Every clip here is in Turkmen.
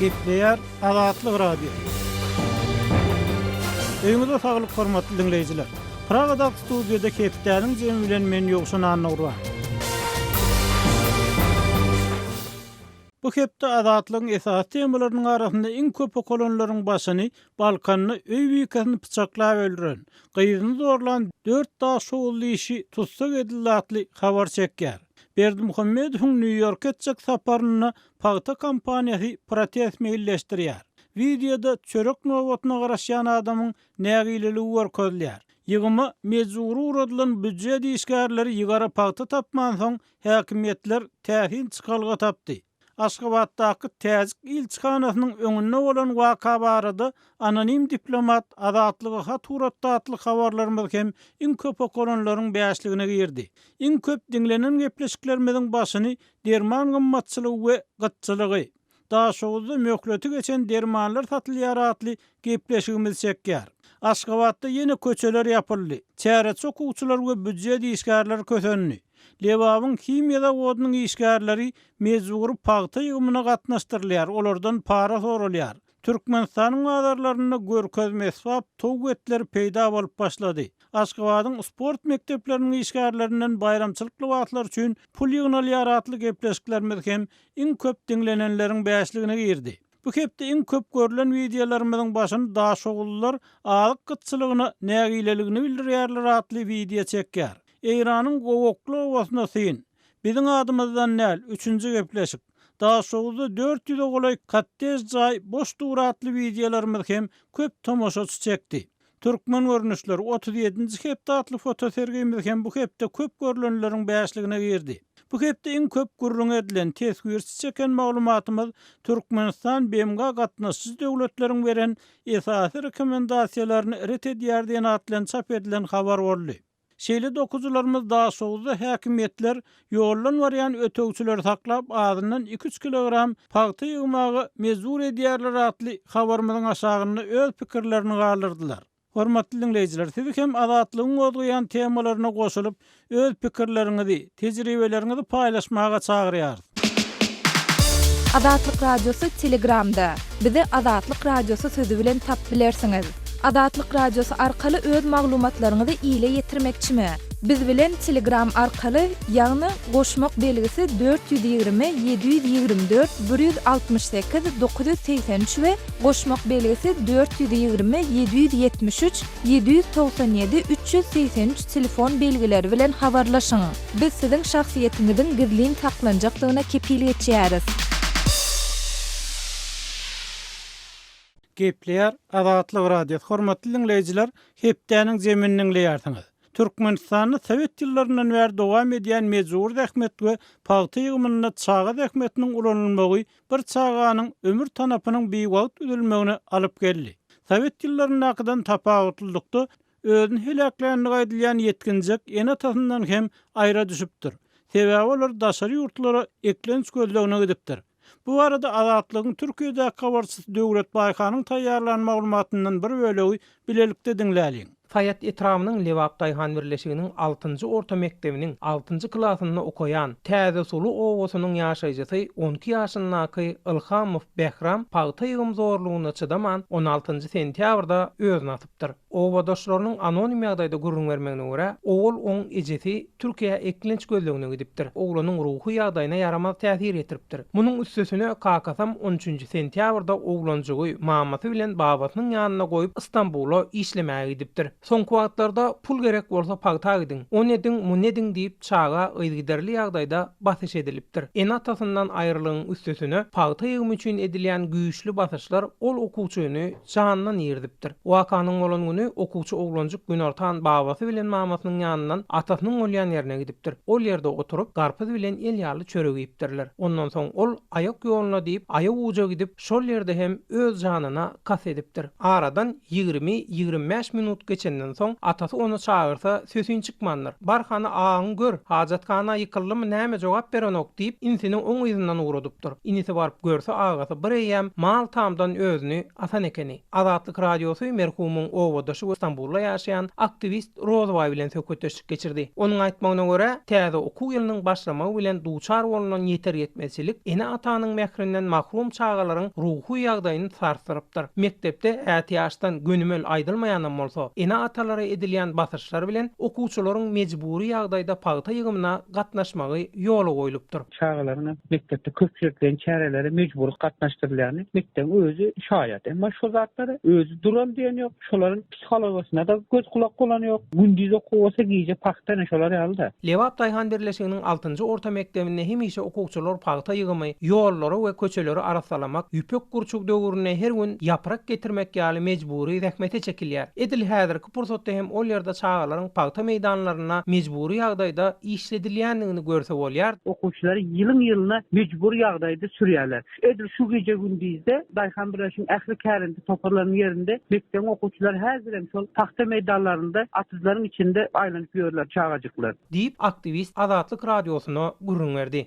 Gepleýär Azatlyk Radiosy. Öýüňize saglyk hormatly diňleýjiler. Pragadaky studiýada hepdäniň jemi bilen men Ýowşan Annagurban. Bu hepde Azatlygyň esasy temalarynyň arasynda iň köp okalanlaryň başyny Balkanda öý bikesini pyçaklap öldüren, gyzyny zorlan dört daşoguzly işi tussag edildi atly habar çekýär. Berdimuhamedowyň Nýu-Ýorka etjek saparynda pagta kompaniýasy protest meýilleşdirýär. Wideoda çörek nobatyna garaşýan adamyň nägileligi görkezilýär. Ýygyma mejbury ugradylan býujet işgärleri ýygara pagta tapmansoň, häkimiýetler täsin çykalga tapdy. Aşgabatdaky täjik ilçihanasynyň öňünde bolan waka barada anonim diplomat Azatlyga hat ugratdy atly habarlarymyz hem iň köp okalanlaryň bäşligine girdi. Iň köp diňlenen gepleşiklerimiziň başyny derman gymmatçylygy we gytçylygy, Daşoguzda möhleti geçen dermanlar satylýar atly gepleşigimiz çekýär. Aşgabatda ýene köçeler ýapyldy. Çäreçi okuwçylar we býujet işgärleri kösendi. Lebabyň himiýa zawodynyň işgärleri mejbury pagta ýygymyna gatnaşdyrylýar, olardan para soralýar. Türkmenistanyň bazarlarynda görkezme esbap towuk etleri peýda bolup başlady. Aşgabadyň sport mekdepleriniň işgärlerinden baýramçylyk lybaslary üçin pul ýygnalýar atly gepleşiklerimiz hem iň köp diňlenenleriň bäşligine girdi. Bu hepde iň köp görlen wideolarymyzyň başyny daşoguzlylar azyk gytçylygyna nägileligini bildirýärler atly wideo çekýär. Eýranyň Gowakly obasyna syn. Biziň adymyzdan däl, üçünji gepleşik. Daşoguzda 400-e golaý kottej jaý boş dur atly wideolarymyz hem köp tomaşaçy çekdi. Türkmen görnüşleri, 37-nji hepde atly fotosergimiz hem bu hepde köp görlenleriň bäşligine girdi. Bu hepde iň köp gürrüňi edilen, teswirçi çeken maglumatymyz Türkmenistan BMG-a gatnaşyjy döwletleriň beren esasy rekomendasiýalaryny ret edýär diýen at bilen çap edilen habar boldy. Şeýle-de okyjylarymyz Daşoguzda häkimiýetler ýoldan barýan ötegçileri saklap, azyndan iki-üç kilogram pagta ýygmaga mejbur edýärler atly habarymyzyň aşagynda öz pikirlerini galdyrdylar. Hormatly diňleýjiler, sizi hem Azatlygyň gozgaýan temalaryna goşulyp, öz pikirleriňizi, tejribeleriňizi paýlaşmaga çagyrýarys. Azatlyk Radiosy Telegramda. Bizi Azatlyk Radiosy sözi bilen tapyp bilersiňiz. Azatlyk Radiosy arkaly öz maglumatlaryňyzy ile ýetirmekçimi? Biz bilen Telegram arkaly, ýagny goşmak belgisi 420 724 168 983 we goşmak belgisi 420 773 797 383 telefon belgileri bilen habarlaşyň. Biz siziň şahsyýetiňiziň gizlin saklanjakdygyna kepil geçýäris. Gepleýär Azatlyk Radiosy Hormatly diňleýjiler, hepdäniň jemini diňleýärsiňiz. Türkmenistanda sowet ýyllaryndan bäri dowam edýän mejbury zähmet we pagta ýygymynda çaga zähmetiniň ulanylmagy bir çaganyň ömür tanapynyň biwagt üzülmegine alyp geldi. Sowet ýyllaryndakydan tapawutlylykda, özüni heläkländigi aýdylýan ýetginjek ene-atasyndan hem aýra düşüpdir. Sebäbi olar daşary ýurtlara eklenç gözlegine gidipdir. Bu barada Azatlygyň Türkiýedäki habarçysy Döwlet Baýhanyň taýýarlan maglumatyndan bir bölegi bilelikde diňläliň. Saýat etrabynyň Lebap daýhan birleşiginiň altynjy orta mekdebiniň altynjy klasynda okaýan Täzesuly obasynyň ýaşaýjysy on iki ýaşyndaky Ylhamow Bähram pagta ýygym zorlugyna çydaman, on altynjy sentýabrda özüni asypdyr. Obadaşlarynyň anonim ýagdaýda gürrüň bermegine görä, owal oň ejesi Türkiýä eklenç gözlegine gidipdir, oglanyň ruhy ýagdaýyna ýaramaz täsir ýetiripdir. Munuň üstesine kakasam on üçünji sentýabrda oglanjygy mamasy bilen babasynyň ýanynda goýup Stambula işlemäge gidipdir. Soňky wagtlarda pul gerek bolsa pagta gidiň, ony ediň, muny ediň diýip çaga yzygiderli ýagdaýda basyş edilipdir. Ene-atasyndan aýrylygyň üstesine pagta ýygymy üçin edilýän güýçli basyşlar ol okuwçyny janyndan irizipdir. Wakanyň bolan güni okuwçy oglanjyk günortan babasy bilen mamasynyň ýanyndan atasynyň bolýan ýerine gidipdir. Ol ýerde oturyp, garpyz bilen el ýaly çörek iýipdirler. Ondan soň ol aýak ýoluna diýip, aýaguja gidip, şol ýerde hem öz janyna kast edipdir. Aradan ýigrimi, 25 minut geçenden. ýetenden soň, atasy ony çagyrsa, sesiň çykmandyr. Bar hany agaňy gör, hajathana ýykyldymy näme jogap berenok diýip, inisini oň yzyndan ugradypdyr. Inisi baryp görse agasy bir eýýäm mal tamdan özüni asan ekeni. Azatlyk Radiosy merhumyň obadaşy we Stambulda ýaşaýan aktiwist Rozybaý bilen söhbetdeşlik geçirdi. Onuň aýtmagyna görä, täze okuw ýylynyň başlamagy bilen duçar bolnan ýeter-ýetmezçilik ene-atanyň mährinden mahrum çagalaryň ruhy ýagdaýyny sarsdyrypdyr. Mekdepde ätiýaçdan gönümel aýdylmaýanam bolsa, ene-atalara edilýän basyşlar bilen okuwçylaryň mejbury ýagdaýda pagta ýygymyna gatnaşmagy ýola goýlupdyr. Çagalaryň mekdepde köpçülikleýin çärelere mejbury gatnaşdyrylýany mekdebiň özi şaýat. Emma şo zatlara özi duran diýen ýok. Şolaryň psihologiýasyna-da göz-gulak bolan ýok. Gündiz okuw bolsa gije pagta ine şolar ýaly-da. Lebap daýhan birleşiginiň altynjy orta mekdebinde hemişe okuwçylar pagta ýygymy, ýollary we köçeleri arassalamak, ýüpek gurçuk döwründe her gün ýaprak getirmek ýaly mejbury zähmete çekilýär. Edil häzirki pursatda hem ol ýerde çagalaryň pagta meýdanlarynda mejbury ýagdaýda işledilýändigini görse bolýar. Okuwçylary ýylyň-ýylyna mejbury ýagdaýda sürýärler. Edil şu gije-gündizde daýhan birleşigiň ähli kärende toparlarynyň ýerinde mekdebiň okuwçylary häzirem şol pagta meýdanlarynda atyzlaryň içinde aýlanyp ýörler çagajyklar. Diýip, aktiwist Azatlyk Radiosyna gürrüň berdi.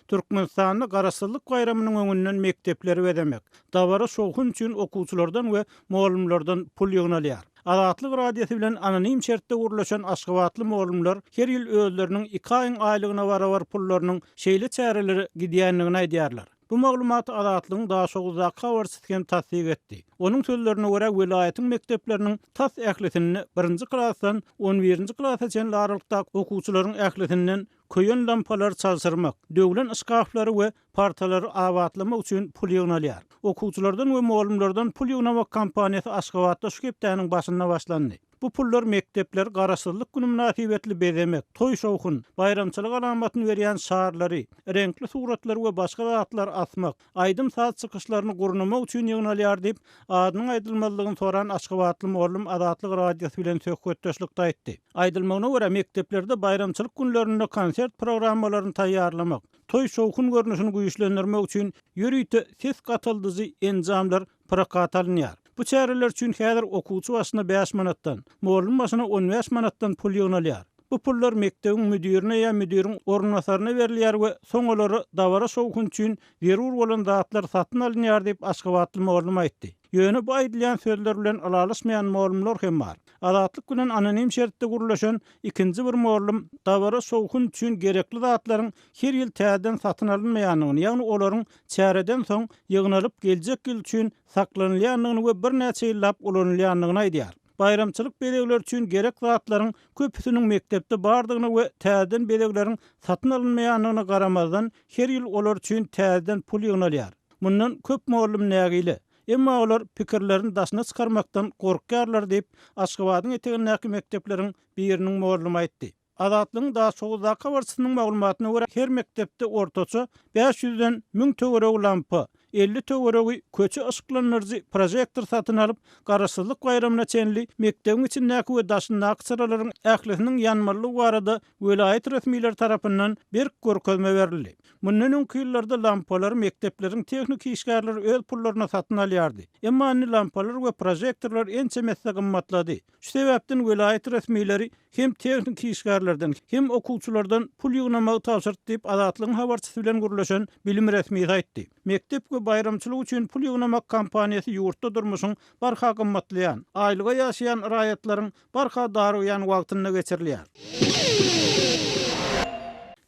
Türkmenistanda Garaşsyzlyk baýramynyň öňünden mekdepleri bezemek, dabara-şowhun üçin okuwçylardan we mugallymlardan pul ýygnalýar. Azatlyk Radiosy bilen anonim şertde gürleşen aşgabatly mugallymlar her ýyl özleriniň iki aýyň aýlygyna barabar pullarynyň şeýle çärelere gidýändigini aýdýarlar. Bu maglumaty Azatlygyň Daşoguzdaky habarçysy hem tassyk etdi. Onuň sözlerine görä, welaýatyň mekdepleriniň tas ählisinde birinji klasdan on birinji klasa çenli aralykdaky okuwçylaryň ählisinden köýen lampalary çalşyrmak, döwlen şkaflary we partalary abatlamak üçin pul ýygnalýar. Okuwçylardan we mugallymlardan pul ýygnamak kampaniýasy Aşgabatda şu hepdäniň başynda başlandy. Bu pullar mekdepleri Garaşsyzlyk güni mynasybetli bezemek, toý-şowhun, baýramçylyk alamatyny berýän şarlary, reňkli suratlary we başga zatlary asmak, aýdym-saz çykyşlaryny gurnamak üçin ýygnalýar diýip, adynyň aýdylmazlygyny soran aşgabatly mugallym Azatlyk Radiosy bilen söhbetdeşlikde aýtdy. Aýdylmagyna görä, mekdeplerde baýramçylyk günlerinde konsert programmalaryny taýýarlamak, toý-şowhun görnüşini güýçlendirmek üçin ýörite ses gataldyjy enjamlar prokata alynýar. Bu çäreler üçin häzir okuwçy başyna bäş manatdan, mugallym başyna on bäş manatdan pul ýygnalýar. Bu pullar mekdebiň müdirine ýa müdiriň orunbasaryna berilýär we soň olara dabara-şowhun üçin zerur bolan zatlar satyn alynýar diýip, aşgabatly mugallym aýtdy. Ýöne bu aýdylýan sözler bilen ylalaşmaýan mugallymlar hem bar. Azatlyk bilen anonim şertde gürleşen ikinji bir mugallym dabara-şowhun üçin gerekli zatlaryň her ýyl täzeden satyn alynmaýandygyny, ýagny olaryň çäreden soň ýygnalyp geljek ýyl üçin saklanylýandygyny we birnäçe ýyllap ulanylýandygyny aýdýar. Baýramçylyk bezegleri üçin gerek zatlaryň köpüsiniň mekdepde bardygyna we täzeden bezegleriň satyn alynmaýandygyna garamazdan, her ýyl olar üçin täzeden pul ýygnalýar. Mundan köp mugallym nägile. Emma olar pikirlerini daşyna çykarmakdan gorkýarlar diýip, Aşgabadyň etegindäki mekdepleriň biriniň mugallymy aýtdy. Azatlygyň Daşoguzdaky habarçysynyň maglumatyna görä, her mekdepde ortaça bäş ýüzden 1000 töweregi lampa, 50 töweregi köçe yşyklandyryjy prožektor satyn alyp, Garaşsyzlyk baýramyna çenli mekdebiň içindäki we daşyndaky çyralaryň ählisiniň ýanmalydygy barada welaýat resmileri tarapyndan berk görkezme berildi. Mundan öňki ýyllarda lampalary mekdepleriň tehniki işgärleri öz pullaryna satyn alýardy. Emma indi lampalar we prožektorlar ençeme esse gymmatlady. Şu sebäpden welaýat resmileri hem tehniki işgärlerden, hem okuwçylardan pul ýygnamagy tabşyrdy diýip, Azatlygyň habarçysy bilen gürleşen bilim resmisi aýtdy. Mekdep we baýramçylyk üçin pul ýygnamak kampaniýasy ýurtda durmuşyň barha gymmatlaýan, aýlyga ýaşaýan raýatlaryň barha darygýan wagtynda geçirilýär.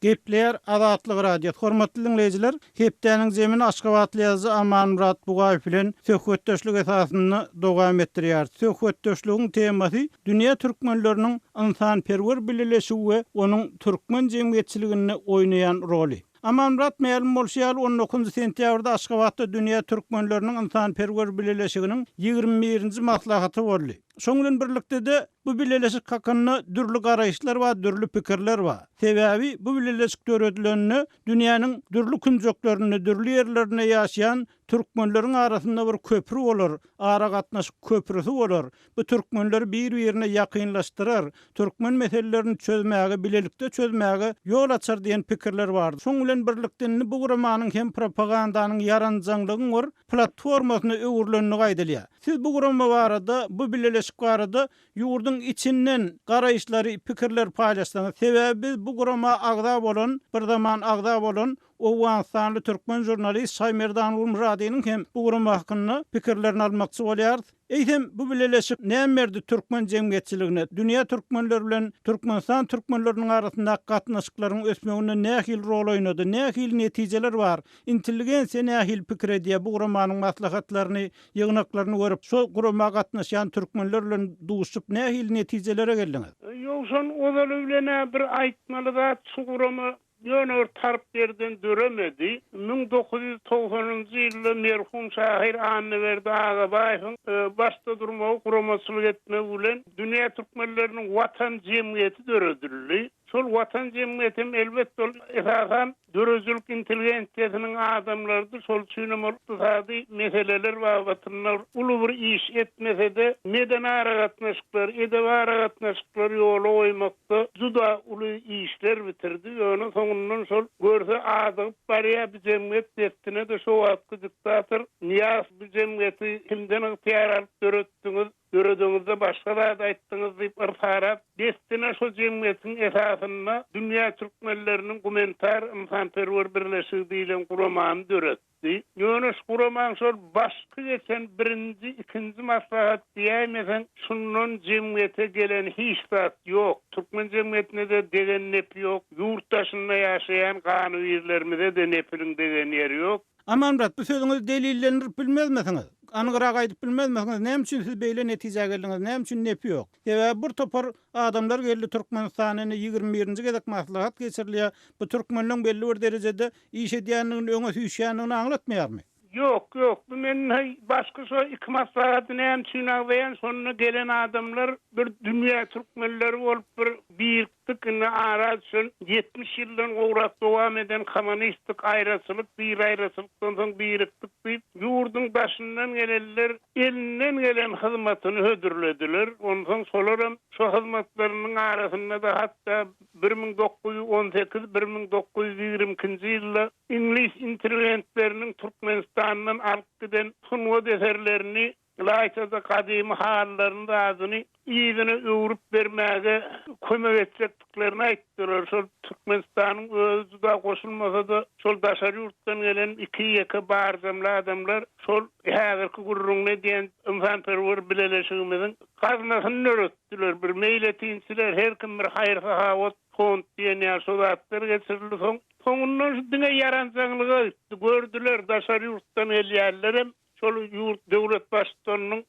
Gepleýär Azatlyk Radiosy. Hormatly diňleýjiler, hepdäniň zemini aşgabatly ýazyjy Amanmyrat Bugaýew bilen söhbetdeşlik esasynda dowam etdirýäris. Söhbetdeşligiň temasy dünýä türkmenleriniň ynsanperwer bileleşigi we onuň türkmen jemgyýetçiliginde oýnaýan roly. Amanmyrat mälim bolşy ýaly, on dokuzynjy sentýabrda Aşgabatda dünýä türkmenleriniň ynsanperwer bileleşiginiň ýigrimi birinji maslahaty boldy. Şoň bilen birlikde-de bu bileleşik hakynda dürli garaýyşlar bar, dürli pikirler bar. Sebäbi bu bileleşik döredilende dünýäniň dürli künjeklerinde, dürli ýerlerinde ýaşaýan türkmenleriň arasynda bir köpri bolar, aragatnaşyk köprüsi bolar, bu türkmenleri bir-birine ýakynlaşdyrar, türkmen meselelerini çözmäge, bilelikde çözmäge ýol açar diýen pikirler bardy. Şoň bilen birlikde indi bu guramanyň hem propagandanyň, ýaranjaňlygyň bir platformasyna öwrülendigi aýdylýar. Siz bu gurama barada, bu bileleşik barada ýurduň içinden garaýyşlary, pikirleri paýlaşsaňyz. Sebäbi biz bu gurama agza bolan, bir zaman agza bolan owganystanly türkmen žurnalist Şaýmerdan Gulmyradynyň hem bu gurama hakynda pikirlerini almakçy bolýarys. Eýsem, bu bileleşik näme berdi türkmen jemgyýetçiligine, dünýä türkmenleri bilen Türkmenistan türkmenleriniň arasyndaky gatnaşyklaryň ösmeginde nähili rol oýnady, nähili netijeler bar, intelligensiýa nähili pikir edýär bu guramanyň maslahatlaryny, ýygnaklaryny görüp, şo gurama gatnaşýan türkmenler bilen duşup nähili netijelere geldiňiz? Ýowşan, ozaly bilen-ä bir aýtmaly zat, şu gurama Ýöne bir tarp ýerden döremedi. 1990-njy ýylda merhum şahyr Annaberdi Agabaýewiň başda durmagy, guramaçylyk etmegi bilen Dünýä türkmenleriniň Watan jemgyýeti döredildi. Şol Watan jemgyýeti hem elbetde ol esasan döredijilik intelligensiýasynyň adamlarydy. Şol üçinem ol ykdysady meseleler babatynda uly bir iş etmese-de, medeni aragatnaşyklary, edebi aragatnaşyklary ýola goýmak Da juda uly işler bitirdi, ýöne soňundan şol görse adygyp barýar bu jemgyýet dessine-de şo wagtky diktator Nyýazow bu jemgyýeti kimden ygtyýar alyp döretdiňiz, döredeňizde başga zat aýtdyňyz diýip yrsarap, dessine şo jemgyýetiň esasynda Dünýä türkmenleriniň gumenitar ynsanperwer birleşigi diýlen guramany döretdi. Diýip, ýöne şu guramaň şol başky geçen birinji, ikinji maslahat diýäýmeseň, şundan jemgyýete gelen hiç zat ýok. Türkmen jemgyýetine-de degen nepi ýok, ýurt daşynda ýaşaýan ganybirlerimize-de nepiniň degen ýeri ýok. Amanmyrat, bu sözüňizi delillendirip bilmezmisiňiz? Anygrak aýdyp bilmezmisiňiz? Näme üçin siz beýle netijä geldiňiz? Näme üçin nepi ýok? Sebäbi bir topar adamlar geldi Türkmenistana indi 21-nji gezek maslahat geçirilýär. Bu türkmenleň belli bir derejede iş edýändigini öňe süýşýändigini aňlatmaýarmy? Ýok, ýok. Bu men başky şo iki maslahaty näme üçin agzaýan, şonda gelen adamlar bir dünýä türkmenleri bolup bir birikdik, indi ara düşen 70 ýyldan gowrak dowam eden kommunistik aýraçylyk, biraýraçylykdan soň birikdik diýip, ýurduň daşyndan gelenler elinden gelen hyzmatyny hödürlediler. Onsoň şolaram şo hyzmatlarynyň arasynda-da hatda 1918, 1922-nji ýylda iňlis interwentleriniň Türkmenistandan alyp giden sungat eserlerini, ylaýta-da gadymy halylaryny zadyny yzyna öwrüp bermäge kömek etjekdiklerini aýtdylar. Şol Türkmenistanyň özi juda goşulmasa-da, şol daşary ýurtdan gelen iki-ýeke barjamly adamlar şol häzirki gürrüňini edýän ynsanperwer bileleşigimiziň gaznasyny döretdiler. Bir meýletinçiler, her kim bir haýyr-sahawat fond diýen ýaly şo zatlar geçirildi. Soň soňundan şu diňe ýaranjaňlyga gitdi. Gördüler, daşary ýurtdan gelýänlerem şol ýurt döwlet baştutanynyň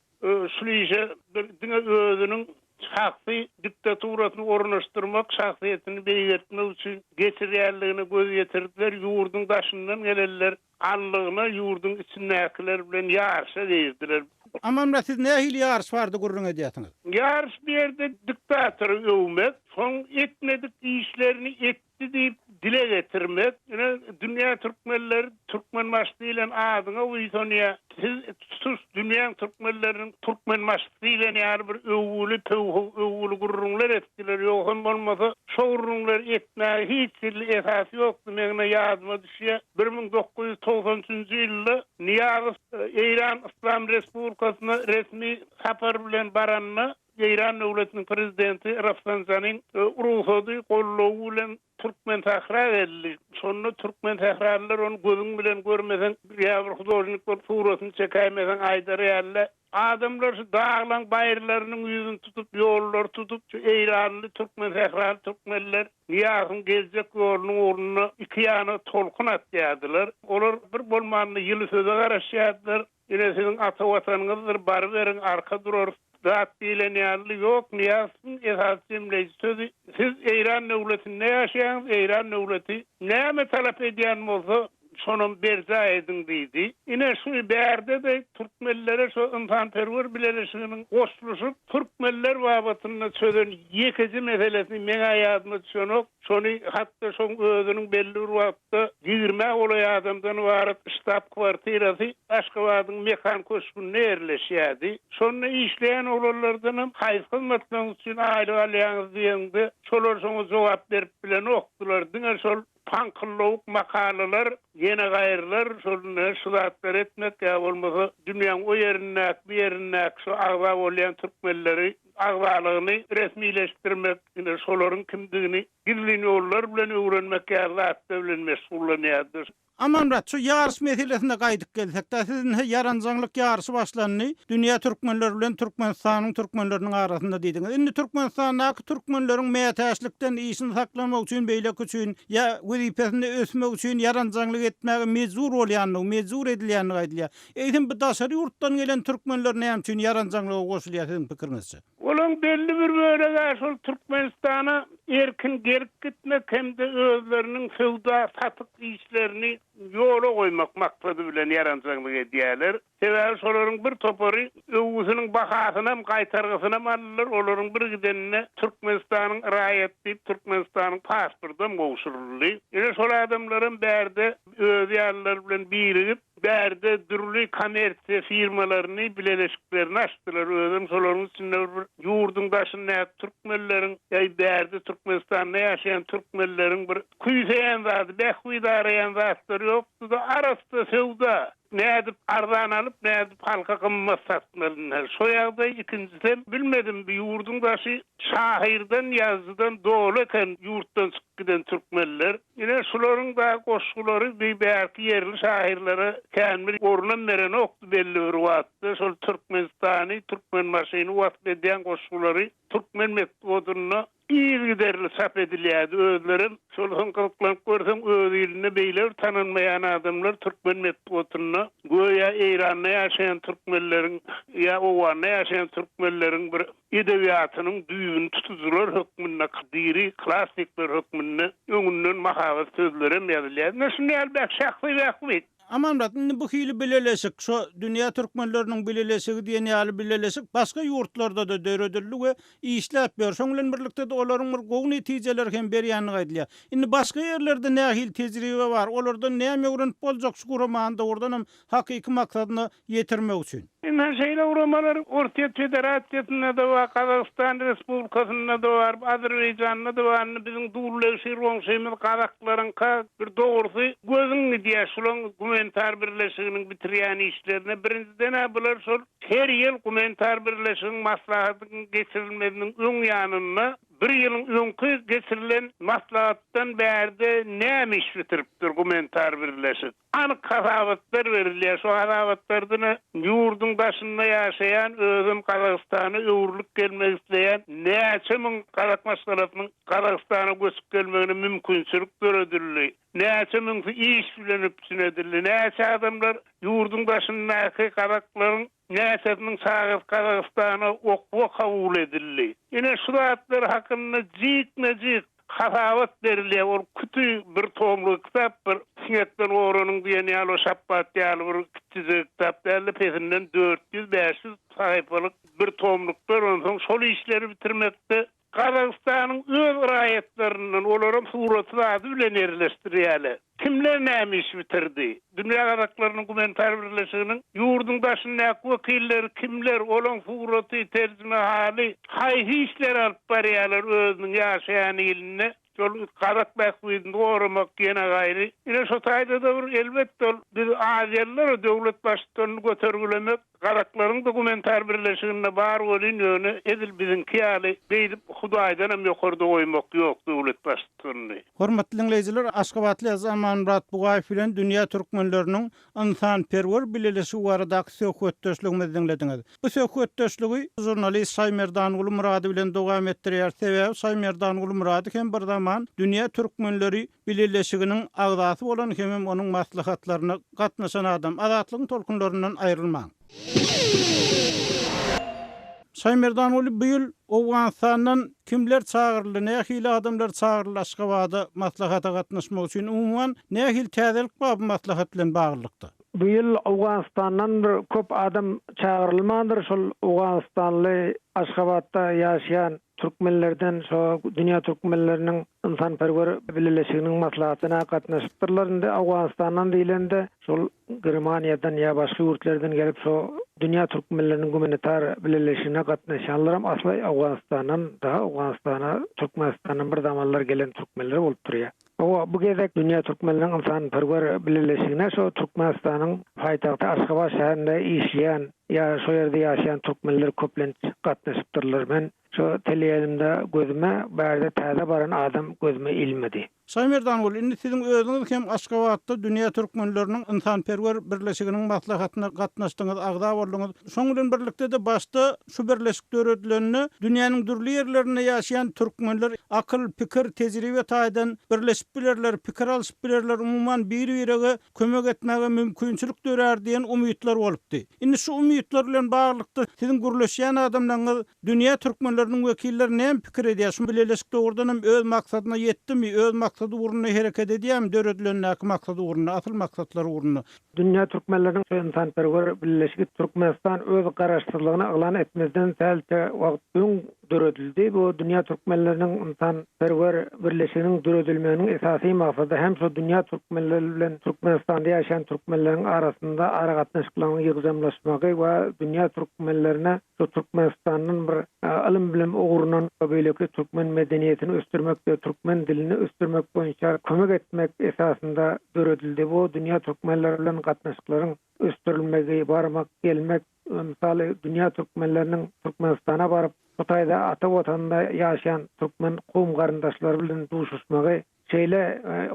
şul işe bir diňe özüniň şahsy diktaturasyny ornaşdyrmak, şahsyýetini beýgeltmek üçin geçirýänligine göz ýetirdiler. Ýurduň daşyndan gelenler Allygyna ýurduň içindäkiler bilen ýaryşa girdiler. Amanmyrat siz nähili ýaryş barada gürrüň edýärsiňiz? Ýaryş bu ýerde diktatory öwmek, soň etmedik işlerini etdi diýip dile getirmek. Ine dünýä türkmenleri Türkmenbaşy diýlen adyňa buýsanýar. Siz tutuş dünýäň türkmenleriniň Türkmenbaşysy diýlen ýaly bir öwgüli, pöwhüw öwgüli gürrüňler etdiler. Ýogsam bolmasa şo gürrüňleri etmäge hiç hili esas ýokdy. Meň ine ýadyma düşýär, 1993-nji ýylda Nyýazow Eýran Yslam Respublikasyna resmi sapar bilen baranda Eýran döwletiniň prezidenti Rafsanjanyň rugsady, goldawy bilen Türkmensähra geldi. Şonda türkmensähralylar ony gözüň bilen görmeseň, ýa bir hudožnik bolup suratyny çekäýmeseň aýdar ýaly-da. Adamlar şu daglaň baýyrlarynyň ýüzüni tutup, ýollary tutup, şu eýranly, türkmensähraly türkmenler Nyýazowyň geljek ýolunyň ugrunda iki ýana tolkun atýardylar. Olar bir bolmanda ýyly söze garaşýardylar. Ine siziň ata watanyňyzdyr, baryberiň, arka durarys zat diýlen ýaly. Ýok, Nyýazowyň esasy jemleýji sözi, Siz Eýran döwletinde ýaşaýaňyz, Eýran döwleti näme talap edýän bolsa, Şonam berjaý ediň diýdi. Ine şu bärde-de türkmenlere şu ynsanperwer bileleşiginiň goşluşyp türkmenler babatynda çözen ýekeje meselesi meň-ä ýadyma düşenok. Şony hatda şoň özüniň belli bir wagtda ýigrimä golaý adamdan ybarat ştab kwartirasy Aşgabadyň Mekan köşgünde ýerleşýärdi. Şonda işleýän oglanlardanam haýsy hyzmatlaryňyz üçin aýlyk alýaňyz diýeňde, şolar şoňa jogap berip bilenokdylar. Diňe şol paňkyllawuk makalalar, ýene gaýrylar şol ine şu zatlary etmek ýa bolmasa dünýäň o ýerindäki, bu ýerindäki şu agza bolýan türkmenleri agzalygyny resmileşdirmek, ine şolaryň kimdigini gizlin ýollar bilen öwrenmek ýaly zatlar bilen meşgullanýardy. Amanmyrat, şu ýaryş meselesine gaýdyp gelsek-dä, siz indi ýaranjaňlyk ýaryşy başlandy, dünýä türkmenleri bilen Türkmenistanyň türkmenleriniň arasynda diýdiňiz. Indi Türkmenistandaky türkmenleriň mätäçlikden işini saklamak üçin, beýleki üçin ýa wezipesinde ösmek üçin ýaranjaňlyk etmäge mejbur bolýandygy, mejbur edilýändigi aýdylýar. Eýsem bu daşary ýurtdan gelen türkmenler näme üçin ýaranjaňlyga goşulýar siziň pikiriňizçe? Olaň belli bir bölegi-ä şol Türkmenistana erkin gelip gitmek hem-de özleriniň söwda-satyk işlerini ýola goýmak maksady bilen ýaranjaňlyk edýärler. Sebäbi şolaryň bir topary öwgüsiniň bahasynam, gaýtargysynam aldylar, olaryň bir gidenine Türkmenistanyň raýaty diýip Türkmenistanyň pasportam gowşuryldy. Ine şol adamlaram bärde özi ýalylar bilen birigip, Bärde dürli kommersiýa firmalaryny, bileleşiklerini açdylar. Özem şolaryň içinde bir ýurduň daşyndaky türkmenleriň, ýa bärde Türkmenistanda ýaşaýan türkmenleriň bir küýseýän zady, bähbit araýan zatlary ýokdy-da, arassa söwda. Nädip arzan alyp, nädip halka gymmat satmaly ine, şo ýagdaý. Ikinjisem, bilmedim, bu ýurduň daşy şahyrdan, ýazyjydan doly eken ýurtdan çykyp giden türkmenler. Ine, şularyň da goşgulary bi bärki ýerli şahyrlara kän bir orunam berenokdy belli bir wagtda. Şol Türkmenistany, Türkmenbaşyny wasp edýän goşgulary türkmen metbugatynda yzygiderli çap edilýärdi. Özlerem şol soň gyzyklanyp görseň öz ilinde beýle bir tanalmaýan adamlar türkmen metbugatynda göýä Eýranda ýaşaýan türkmenleriň ýa Owganda ýaşaýan türkmenleriň bir edebiýatynyň düýbüni tutujylar hökmünde, diri klassikler hökmünde öňünden mahabat sözlerem ýazylýar. Ine, şunda ýaly bäh şahsy bähbit. Amanmyrat, indi bu hili bileleşik, şo Dünýä türkmenleriniň bileleşigi diýen ýaly bileleşik başga ýurtlarda-da döredildi we işläp ýör. Şoň bilen birlikde-de olaryň bir gowy netijeleri hem berýändigi aýdylýar. Indi başga ýerlerde nähili tejribe bar, olardan näme öwrenip boljak şu guramany dogrudanam hakyky maksadyna ýetirmek üçin. Ynha, şeýle guramalar Orsýet Federasiýasynda-da bar, Gazagystan Respublikasynda-da bar, Azerbaýjanda-da bar. Indi biziň dullegşir goňşymyz gazaklaryňka bir dogrusy gözüň gidýär şulaň gumanitar birleşiginiň bitirýän işlerine. Birinjiden-ä bular şol her ýyl gumanitar birleşigiň maslahatynyň geçirilmeziniň öň ýanynda bir ýylyň öňki geçirilen maslahatdan bärde näme iş bitiripdir gumanitar birleşik? Anyk hasabatlar berilýär. Şu hasabatlarda ýurduň daşynda ýaşaýan, özem Gazagystana öwrülip gelmek isleýän näçe müň gazak maşgalasynyň Gazagystana göçüp gelmegine mümkinçilik döredildi, näçe müňsi iş bilen üpjün edildi, näçe adamlar ýurduň daşyndaky gazaklaryň näçesiniň çagasy Gazagystana okuwa kabul edildi. Ine, şu zatlar hakynda jikme-jik hasabat berilýär. Ol küti bir tomluk kitap, bir siňekden goranyň diýen ýaly o şapbat ýaly bir kiçijek kitap däl-de, pesinden 400-500 sahypalyk bir tomluklar. Onsoň şol işleri bitirmekde Gazagystanyň öz raýatlaryndan, olaram suraty zady bilen ýerleşdirýärler. Kimler näme iş bitirdi? Dünýä gazaklarynyň gumanitar birleşiginiň ýurduň daşyndaky wekilleri kimler, olaň suraty, terjimehaly, haýsy işleri alyp barýarlar özüniň ýaşaýan ilinde? Şol gazak bähbidini goramak ýene gaýry. Ine şo taýda-da bir elbetde ol biz aziýalylar döwlet baştutanyny götergilemek gazaklaryň-da gumanitar birleşiginde bar welin ýöne edil biziňki ýaly beýdip hudaýdanam ýokarda goýmak ýok döwlet baştutanyny. Hormatly diňleýjiler, Aşgabatly ýazyjy Amanmyrat Bugaýew bilen dünýä türkmenleriniň Ynsanperwer bileleşigi baradaky söhbetdeşligimizi diňlediňiz. Bu söhbetdeşligi žurnalist Şaýmerdanguly Myrady bilen dowam etdirýäris. Sebäbi Şaýmerdanguly Myrady hem bir zaman Dünýä türkmenleri bileleşiginiň agzasy bolan hemem onuň maslahatlaryna gatnaşan adam. Azatlygyň tolkunlaryndan aýrylmaň. Şaýmerdanguly bu ýyl Owganystandan kimler çagyryldy, nähili adamlar çagyryldy Aşgabada maslahata gatnaşmak üçin, umuman nähili täzelik bar bu maslahat bilen baglylykda? Bu ýyl Owganystandan bir köp adam çagyrylmandyr, şol owganystanly Aşgabatda ýaşaýan türkmenlerden şo Dünýä türkmenleriniň ynsanperwer bileleşiginiň maslahatyna gatnaşypdyrlar. Indi Owganystandan diýlende şol Germaniýadan ýa başga ýurtlardan gelip şo Dünýä türkmenleriniň gumanitar bileleşigine gatnaşýanlaram asly Owganystandan, daha Owganystana Türkmenistandan bir zamanlar gelen türkmenler bolup durýar. Hawa, bu gezek Dünýä türkmenleriniň ynsanperwer bileleşigine şo Türkmenistanyň paýtagty Aşgabat şäherinde işleýän ýa şo ýerde ýaşaýan türkmenler köplenç gatnaşypdyrlar. Men şo teleýaýlymda gözüme bärde täze baran adam gözüme ilmedi. Şaýmerdanguly, indi siziň özüňiz hem Aşgabatda Dünýä türkmenleriniň ynsanperwer birleşiginiň maslahatyna gatnaşdyňyz, agza bolduňyz. Şoň bilen birlikde-de başda şu birleşik döredilende dünýäniň dürli ýerlerinde ýaşaýan türkmenler akyl, pikir, tejribe taýdan birleşip bilerler, pikir alşyp bilerler, umuman bir-birege kömek etmäge mümkinçilik dörär diýen umytlar bolupdy. Indi şu umytlar bilen baglylykda siziň gürleşýän adamlaryňyz Dünýä türkmenleriniň wekilleri näme pikir edýär, şu bileleşik dogrudan hem öz maksadyna ýetdimi, öz maksady ugrunda hereket edýärmi, döredilendäki maksady ugrunda, asyl maksatlary ugrunda? Dünýä türkmenleriniň ynsanperwer bileleşigi Türkmenistan öz garaşsyzlygyny yglan etmezden sähelçe wagt öň döredildi. Bu dünýä türkmenleriniň ynsanperwer birleşiginiň döredilmeginiň esasy maksady hem şo dünýä türkmenleri bilen Türkmenistanda ýaşaýan türkmenleriň arasynda aragatnaşyklaryň ýygjamlaşmagy we dünýä türkmenlerine Şu Türkmenistandan bir ylym-bilim ugrundan we beýleki türkmen medeniýetini ösdürmek we türkmen dilini ösdürmek boýunça kömek etmek esasynda döredildi. Bu dünýä türkmenleri bilen gatnaşyklaryň ösdürilmegi, barmak, gelmek, mysaly dünýä türkmenleriniň Türkmenistana baryp, bu taýda ata Watanynda ýaşaýan türkmen kowum-garyndaşlary bilen duşuşmagy şeýle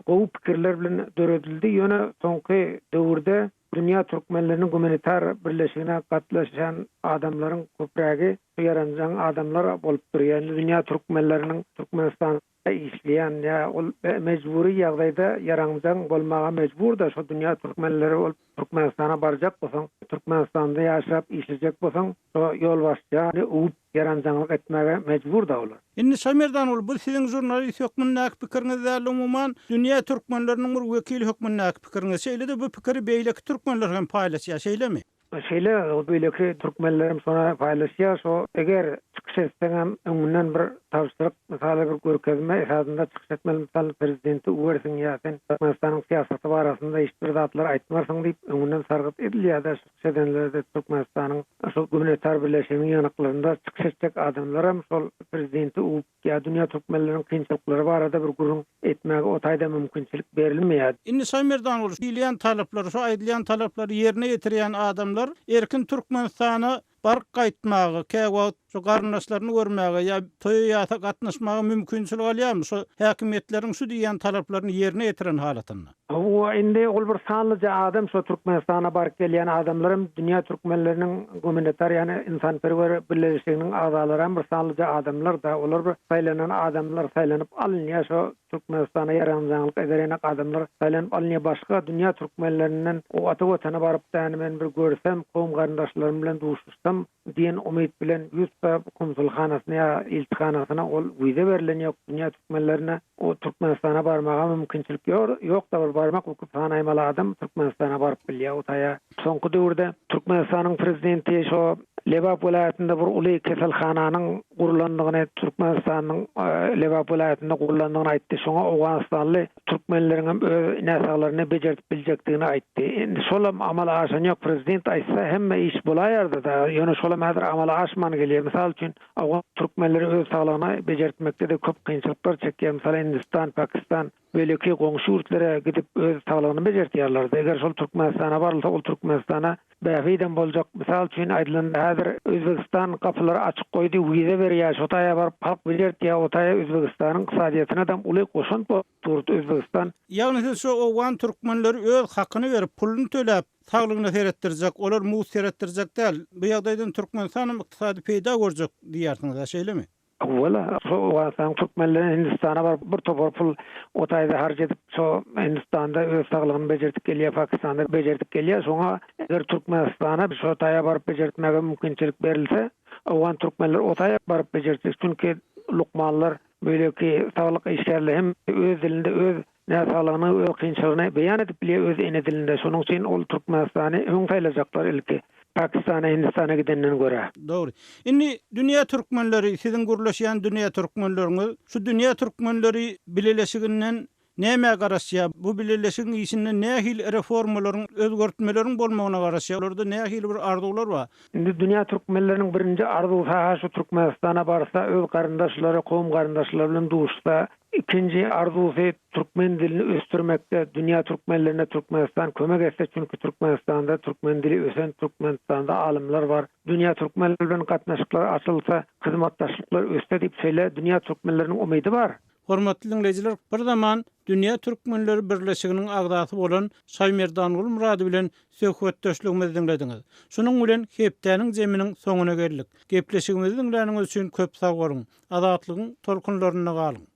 gowy pikirler bilen döredildi. Ýöne soňky döwürde Dünýä türkmenleriniň gumanitar birleşigine gatnaşýan adamlaryň köprägi şu ýaranjaň adamlar bolup durýar. Indi dünýä türkmenleriniň Türkmenistanda işleýän ýa ol mejbury ýagdaýda ýaranjaň bolmaga mejbur-da şo dünýä türkmenleri bolup Türkmenistana barjak bolsaň, Türkmenistanda ýaşap işlejek bolsaň şo ýolbaşçyny öwüp Ýaranjaňlyk etmäge mejbur-da olar. Indi Şamerdanguly, bu siziň žurnalist hökmündäki pikiriňiz däl, umuman, dünýä türkmenleriniň bir wekili hökmündäki pikiriňiz. Şeýle-de bu pikiri beýleki türkmenler hem paýlaşýar, şeýlemi? Şeýle, beýleki türkmenler hem şony paýlaşýar. Şo, eger çykyş etseňem, öňünden bir tabşyryk, mysaly bir görkezme esasynda çykyş etmeli. Mysal, prezidenti öwersiň ýa sen Türkmenistanyň syýasaty barasynda hiç bir zatlar aýtmarsyň diýip, öňünden sargyt edilýär-de. Çykyş edenler-de Türkmenistanyň şol gumanitar birleşiginiň ýygnaklarynda çykyş etjek adamlaram şol prezidenti öwüp ýa dünýä türkmenleriniň kynçylyklary barada bir gürrüň etmäge o taýda mümkinçilik berilmeýär. Indi Şaýmerdanguly, diýilýän talaplary, şu aýdylýan talaplary ýerine ýetirýän adamlar erkin Türkmenistana baryp gaýtmaga, käwagt şu garyndaşlaryny görmäge ýa toýa-ýasa gatnaşmaga mümkinçilik alýarmy şu häkimiýetleriň şu diýýän talaplaryny ýerine ýetiren halatynda? Hawa, indi ol bir sanlyja adam şo Türkmenistana baryp gelýän adamlaram dünýä türkmenleriniň gumanitar ýagny ynsanperwer birleşiginiň agzalaram bir sanlyja adamlar-da, olar bir saýlanan adamlar saýlanyp alynýar şo Türkmenistana ýaranjaňlyk eder ýanak adamlar saýlanyp alynýar başga dünýä türkmenlerinden o ata watana baryp-da ýani men bir görsem kowum garyndaşlarym bilen duşuşsam diýen umyt bilen ýüz konsulhanasyna ýa ilçihanasyna ol wiza berlen ýok dünýä türkmenlerine o Türkmenistana barmaga mümkinçilik ýok-da bir barmak ukyp sanaýmaly adam Türkmenistana baryp bilýär o taýa. Soňky döwürde Türkmenistanyň prezidenti şo Lebap welaýatynda bir uly keselhananyň gurlandygyny Türkmenistanyň Lebap welaýatynda gurlandygyny aýtdy. Şoňa owganystanly türkmenleriň hem öz näsaglaryny bejerdip biljekdigini aýtdy. Indi şolam amala aşan ýok. Prezident aýtsa hemme iş bolaýardy-da. Ýöne şolam häzir amala aşman gelýär. Mysal üçin, owgan türkmenleri öz saglygyny bejertmekde-de köp kynçylyklar çekýär. Mysal, Hindistan, Pakistan, beýleki goňşy ýurtlara gidip öz saglygyny bejertýärlerdi. Eger şol Türkmenistana barylsa, ol Türkmenistana Bähbidem boljak. Mysal üçin aýdylanda häzir Özbegistan gapylary açyk goýdy, wiza berýär, şo taýa baryp halk bejertýär, o taýa Özbegistanyň ykdysadyýetinedem uly goşant bolup durdy Özbegistan. Ýagny siz şo owgan türkmenleri öz hakyny berip, puluny töläp, saglygyna seretdirjek, olar mugt seretdirjek däl. Bu ýagdaýdan Türkmenistanam ykdysady peýda görjek diýýärsiňiz-ä, şeýlemi? Wala, şo Owganystanyň türkmenleri Hindistana baryp bir topar pul o taýda harç edip, şo Hindistanda öz saglygyny bejerdip gelýär, Pakistanda bejerdip gelýär. Şoňa eger Türkmenistana şo taýa baryp bejertmäge mümkinçilik berilse, Owgan türkmenleri o taýa baryp bejertjek. Çünki lukmanlar, beýleki saglyk işgärleri hem öz dilinde öz näsaglygyny, öz kynçylygyny beýan edip bilýär öz ene dilinde. Şonuň üçin ol Türkmenistany öň saýlajaklar ilki, Pakistana, Hindistana gidenden görä. Dogry. Indi dünýä türkmenleri, siziň gürleşýän dünýä türkmenleriňiz, şu dünýä türkmenleri bileleşiginden Nämä garaşýar? Bu bileleşigiň işinde nähili reformalaryň, özgertmeleriň bolmagyna garaşýar? Olarda nähili bir arzuwlar bar? Indi dünýä türkmenleriniň birinji arzuwsy-ha şu Türkmenistana barsa, öz garyndaşlary, kowum-garyndaşlary bilen duşsa, ikinji arzuwsy türkmen dilini ösdürmekde dünýä türkmenlerine Türkmenistan kömek etse, çünki Türkmenistanda türkmen dili ösen, Türkmenistanda alymlar bar, dünýä türkmenleri bilen gatnaşyklar açylsa, hyzmatdaşlyklar össe diýip şeýle dünýä türkmenleriniň umydy bar. Hormatly diňleýjiler, bir zaman Dünýä Türkmenleri Birleşiginiň agzasy bolan Şaýmerdanguly Myrady bilen söhbetdeşligimizi diňlediňiz. Şunuň bilen hepdäniň zeminiň soňuna geldik. Gepleşigimizi diňläniňiz üçin köp sag boluň! Azatlygyň tolkunlarynda galyň!